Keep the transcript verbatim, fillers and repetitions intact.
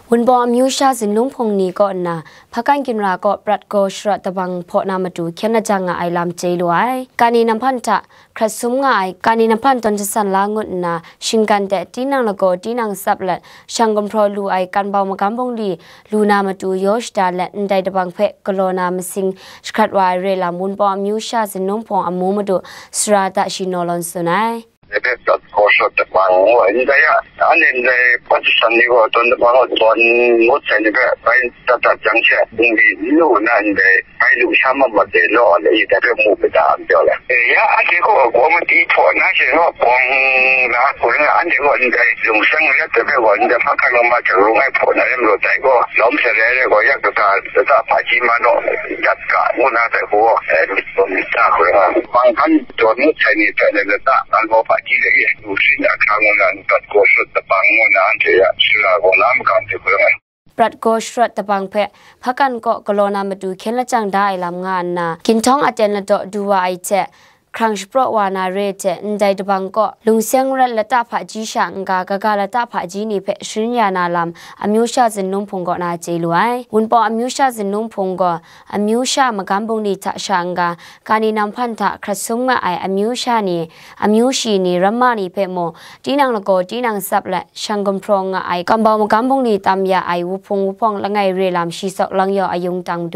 Wunpawng amyu sha Zinlung Hpung ni kaw nna, Hpakan Ginra kaw prat gaw sharawt dabang hpaw na matu hkyen lajang nga ai lam chye lu ai. Kani namhpan hta hkrat sum nga ai, kani namhpan tawn jasan la ngut nna, shinggan de tinang lagaw tinang tsap let, shang gumhpraw lu ai kan bau magam bungli lu na matu yaw shada let, ndai dabang hpe galaw na masing jahkrat wa ai re lam Wunpawng amyu sha Zinlung Hpung amu madu sara da shi naw lawn tsun ai. Dai hpe prat gaw sharawt dabang ngu ai, ndai a, anhte ndai pawt jasan ni gaw tawn dabang gaw tawn ngut sai ni hpe bai dat dat jang she, bungli n lu nna ndai bai lu sha mat mat de law, dai hpe mu bai da, n jaw le. E, ya, anhte gaw komiti hpaw na she gaw bawng la hku ring a, anhte gaw ndai lungseng let dai hpe gaw ndai hpa hkra ma hte rung ai hpaw na rim law, dai gaw lawm shalai re gaw, ya kata, kata hpaji ma naw, dat ga ngu na dai hku gaw, e, myit tawn myit ta hku ring a, bang hkan tawn ngut sai ni hpe, lata ngan gaw hpaji le e, lu sin ahkra ngu na, prat gaw sharawt dabang ngu na, anhte ya, sara gaw na makam hte hku ring ai. Prat gaw sharawt dabang hpe Hpakan kaw galaw na matu hkyen lajang da ai lam nga nna, ginhtawng aten ladaw du wa ai hte, hkrang shapraw wa na re hte, ndai dabang kaw lungseng rat lata hpaji sha n-ga, kaga lata hpaji ni hpe sharin ya na lam amyu sha Zinlung Hpung kaw na chye lu ai. Wunpawng amyu sha Zinlung Hpung gaw amyu sha magam bungli hta sha n-ga, kani namhpan hta hkrat sum nga ai amyu sha ni, amyu shi ni, ramma ni hpe mung, tinang lagaw tinang tsap let, shang gumhpraw nga ai kan bau magam bungli tam ya ai wuhpung wuhpawng langai re lam shi tsawk lang yawng ayung tang du.